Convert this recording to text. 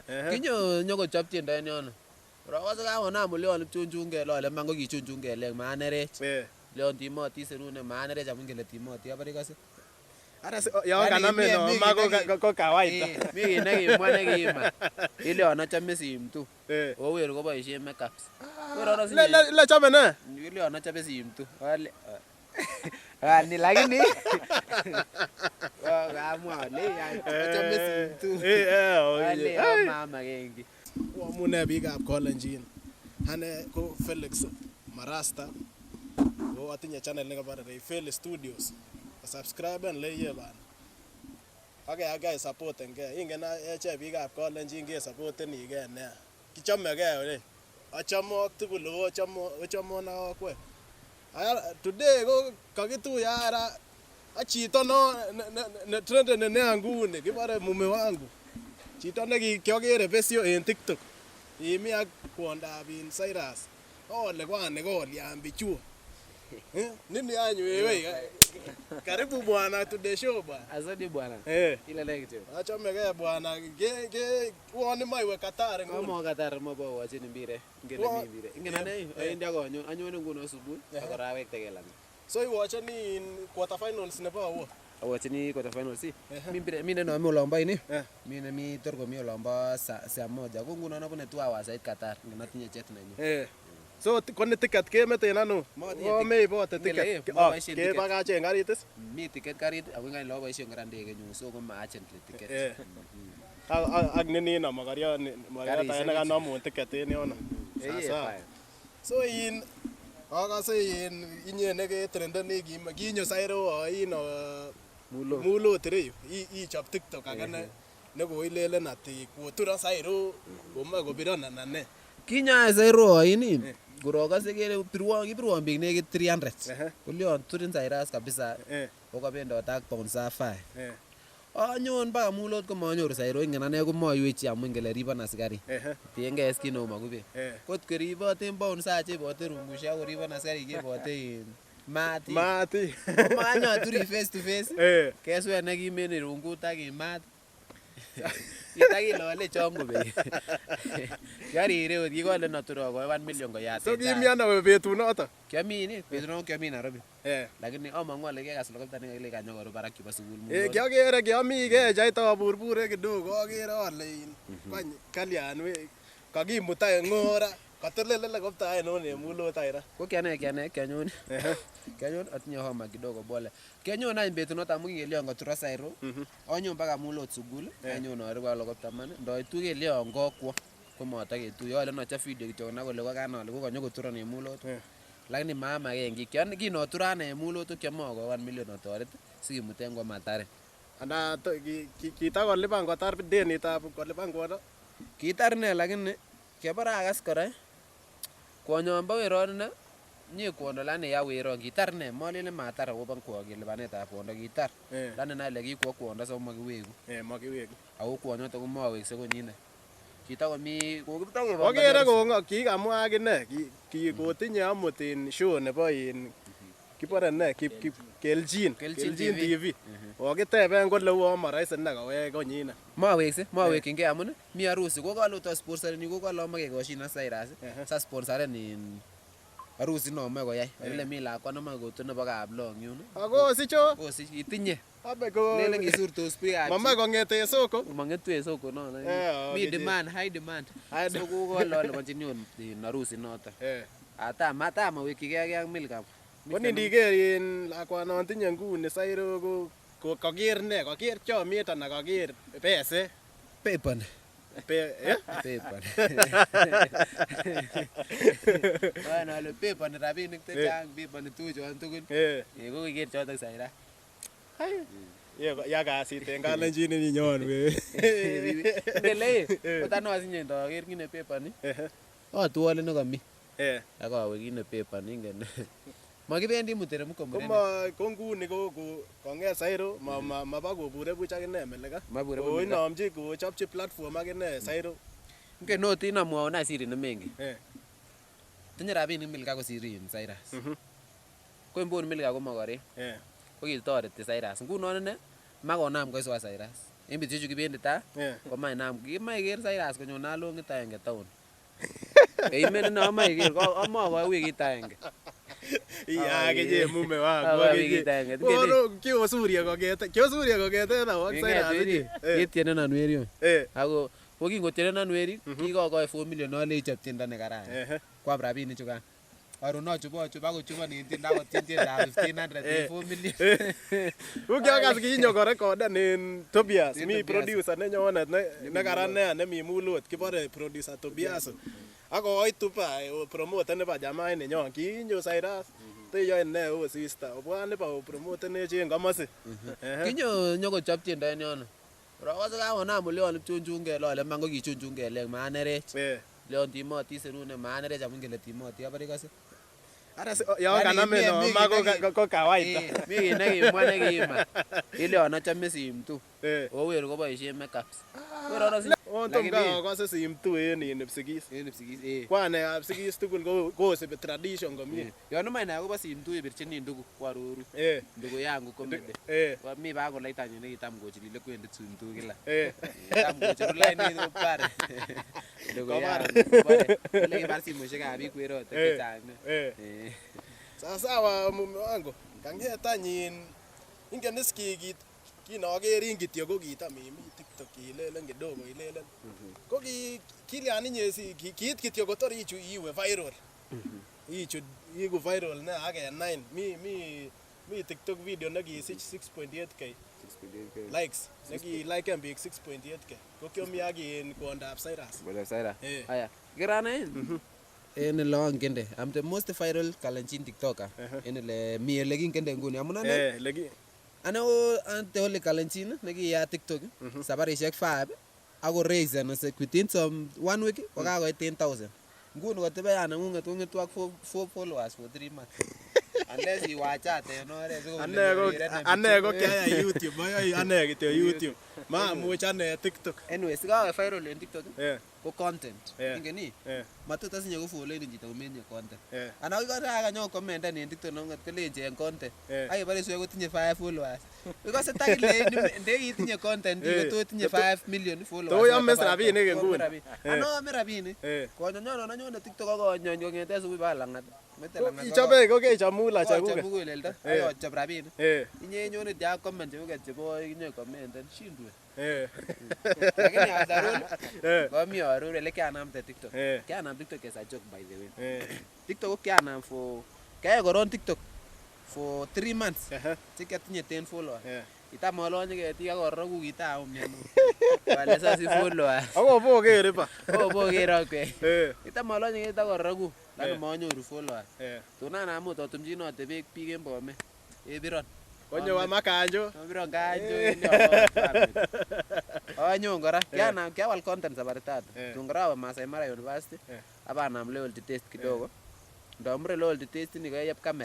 Kinyo nyokochop tiendo en yono. Korokose kakonam olion ipchunchun kelek ale man ko kichunchun kelek manerech. Leon timoti serune manerech amun kele timoti abore ikose. Ara yon kanamin no ma ko kawaida. Mi kit nekimwa nekiima. Ilion achome simtu. Ower koboisien makeups. Le chome ne? Ilion achome simtu. Ale ani lakini kamwa ale achome simtu. Ale mama kengi. Amune biikab Kalenjin. Ane ko Felix Marasta. Ko atinye channel nekebore Rayfeli Studios. Subscriben leye bana. Ak ke supportengei. Ingen achek biikab Kalenjin kesupportenigei nea. Kichomegei ole. Achomok tugul ako ochomon ak akwek. Today ko kakituye ara ak chito no ne trendeni nea nguni kibore mume wangu. Chito ne kiokere besio en TikTok. Kimi ak kwondab Cyrus. Ole kwani kolyan bichu. Nini any wewe? Karibu bwana to the show bwana. Asante bwana. Ile le kityo. Achomegei bwana. Ke uoni maiwe Qatar nguni. Kamo Qatar mobo wachini mbire. Ingele mi mbire. Ingen ane awendi ak anyon anyone nguno asubuhi ak kora awektegei langat. So iwocheni quarter finals nebo au? Awachini quarter finals. Mi mbire mi nenomi olombo ini. Mi nemi tor komi olombo saa moja. Ko ngunon abune 2 hours ait Qatar. Ingen atinye jet nenyun. So koni ticket kemeten ano? Komeibote ticket. Kebakach en karit is? Mi ticket karit ako ingen ile aboisien kora ndegenyun so koma urgently ticket. Ak ninino mokoriot age nekanomun ticket en yono. Sasa. So in akose in inye neketrendeni kinyo Sairo oin mulot ireyu ichop TikTok age nekoilelen ati koturon Sairo komoe kobiron anan ne. Kinyoe Sairo oin korokose kele kipirwon biik nekit 300. Kolion turin Cyrus kabisa kokobendot ak bouncer 5. Anyon mpaka mulot komonyoru Sairo ingen ane komoiwechi amun ingele ribon asikarik. Tiengei is kit neu mokubet. Kot koriboten bouncer cheibote rungushek ak koribon asikarik cheibote maat. Maat. Komanyoturi face to face. Keswen nekimen rungut ak maat. Kitakilole chon kobek. Kiarire ot kikole noturok koi 1 million koyaten. So kimi ano betunoto? Kiami ni, betunoto kiami Nairobi. Lakini among'u ale kekas logoiwek nekakile kanyo koru barak chubo sukul. Kiokere kiami kechait aburbure kidogo okere ole kwany kalyan we kakimuta en ng'o ra katelel helicopter ainon en mulot any ra. Ko kiane kianyon. Kianyon atinye homa kidogo pole. Kianyon any betunoto amun kingelion kotura Sairo. Anyon mpaka mulot sukul, anyon aru ak helicopter man. Ndoitu kelion kokwo komotoketuiye olen achop video kityo konai kole kokan ale kokanyokoturon en mulot. Lakini maamaken kiy. Kinoturan en mulot ko kiamokoi 1 million otoret sikimuten kwo Mathare. Ana kitakolipan kotar denitab kolipan kwondo? Kitar ine lakini kiabore akas kora kwonyon bo weron ine mie kwondo lakini ya weron kitar ine molelen matar akobo lipanetab kwondo kitar. Lakini nai ile kikwo kwondo so mokiweku. Mokiweku. Ako kwonyoto komowekse konyinet. Kitakomi Okere kikamwa akine kotinye amut in show nebo in kibore ne Kelchin TV. Kokiteben kole uon moroisi ine kowek konyinet. Mowekse, mowekyingei amun mi harusi kokole ot asponsoreni kokole amoe kekoshin ak Cyrus sasponsoren in harusi nomoe koyai. Kile mi lakwa nemoe kotun nebo kaplong yun. Ako osicho? Osich itinye. Lelen kisurtos biikab Momoe kong'eten soko? Mong'etu en soko nono. Mi demand, high demand. So kokole aliponjini harusi noton. Ata mawekyigei ak Milka. Koni ndiker in lakwanon tinye nguni Sairo ko koker ne? Koker chomiet anan koker peset? Pepon. Pepon. Oen ale peponi rabinik chechang, peponi tuguchon tugul. Ko kiker chotok Saira. Ya kasit en Kalenjin ininyon we. Ngele kotan osinye ndoker kit ne peponi. Atuole nekomi. Ak awe kit ne peponi ingen. Mokibendi muteremko murenik. Koma ko nguni ko kong'et Sairo maba kobure buch akine Meleka. Koinomchi kochopchi platform akine Sairo. Ingen ot amwaun any siri nemengen. Tinye rabinik Milka kosir Cyrus. Ko mbuni Milka ko mokorek. Ko kitoreti Cyrus. Ngunon ine makonam koiswa Cyrus. En betusiechu kibendi taa Eh. komainam kimae iker Cyrus konyone ak long'it agenge town. Eimen ine amae iker amokoi wikit agenge. Iya akinye mume wangu Akoi akinye. wikit agenge. Kono kiosurie kong'ete kiosurie kong'eten au ak King'et Cyrus weri, inye. kitienenon weri oi. Eh. Ako ko kingotienenon weri, kikokoi 4 million alei chob tiendo nekararan. Ehe. Kwam rabinik chukan. Karon achob achob akochobon en tiendo akotien tiendab 1500 en 4 million. Ku kiokas kinyo korekoden en Tobias, En mi Tobias. producer nenyonet ne Nemi nekaran Mulot. nea nemi Mulot kibore producer Tobias. Ak koitu pa promote nebo jamaa nenyon kinyo Cyrus. Teyoe ne o sister, obwan iba opromotenech en komosi. Ehe. Kinyo nyokochob tiendo en yono. Korok kakonam olion ipchunchun kelek ale man kokichunchun kelek manerech. Eh. Leon timoti serune manerech amun kele timoti abore ikose. Ara yon Yani kanamin mi oma kit ko ko kawaida. Mi kit nekimwa nekiima. Ileon achome simtu. Eh. Ako weru koboisien makeups. Werono si On tom Lakini- kakokose simtu en in Kipsigis. En Kipsigis eh. Kwanekab sigis tugul ko kosibi tradition komie. Yon imoche inai akobo simtu ibirchini ndugu kwaroru. Eh. Ndugu yangu comedy. Eh. Mi bakulaita nekitam kochilile kwendi simtu kila. Eh. Tam kocheru lainit kopare. Ndugu Kobar. yangu kopare. Ole kibar simoishekab biik werote Eh. chechang. Eh. Eh. Sawa mume wangu, kang'et any ingen is kit kinokerin kityo ko kitam imi TikTok ilelen kidogo ilelen. Ko ki kilyan inye si kiit kityo kotor ichu iwe viral. Ichu iku viral ne ak kenain mi TikTok video nekisich 6.8k likes nekiliken biik 6.8k ko kiomi ak in kwondab Cyrus. Bole Saira. Eh. Aya, kirana en. En ele ongende, I'm the most viral Kalenjin TikToker. En ele mi ele kingende nguni. Amun ane Eh, leki ane o ante ole Kalenjin nekiyat TikTok sabarisiek 5 ako raisen within some one week ko kakoit 10,000. Nguni kotibeyan neng'ung'et kong'etu ak 4 followers for 3 months. Unless iwachat en oret ane ko kiayai YouTube, ayai ane kityo YouTube. Mamuch ane TikTok. Anyway, sikawe viral en TikTok Eh, ko content. Eh. Ingen ii? eh, Matot asinye kofolloweni chito kometinye content. eh. Ana ikose aka nyokomenden en TikTok nong'et kolen cheng content. Eh. Ak ibore iswe kotinye 5 followers. Ikose takile ndekitinye content Eh. ko to tinye 5 million followers. To yome rabinik inguni. Nguni. Ana ame rabinik. Eh. Konyonyonon anyone TikTok ak konyony kong'eten subui baka lang'at. Mete lang'at. Ichobe ko keichop mula Kochop chekuket. muguleldo Eh. ak ochop rabinik. Eh, Inye inyone tia comment chekuket chebo inye commenten shindwe. eh, Lakini after all eh, komi aror ele kianamte TikTok. eh, Kianam TikTok as a joke by the way. eh. TikTok ko kianam for kiayai koron TikTok for 3 months Aha, chekiatinye 10 followers. eh. Kitam alonye ketik ak oroku kitaumian. Wale sasa followers. Ako boker iba. Obo ker okwe. Eh, Kitam alonye ketik ak oroku lakini Eh. manyoru followers. eh. Tun anam ot atumchinote beek biik en Bomet. Kebiron. Konyo wa makanjo. Obiron kanjo anyon kora kianam kiawal content safari tatu. Eh. Tun kora awe Masai Mara University Eh. abanam loyalty test kidogo. Ndomure loyalty test ini keyep camera.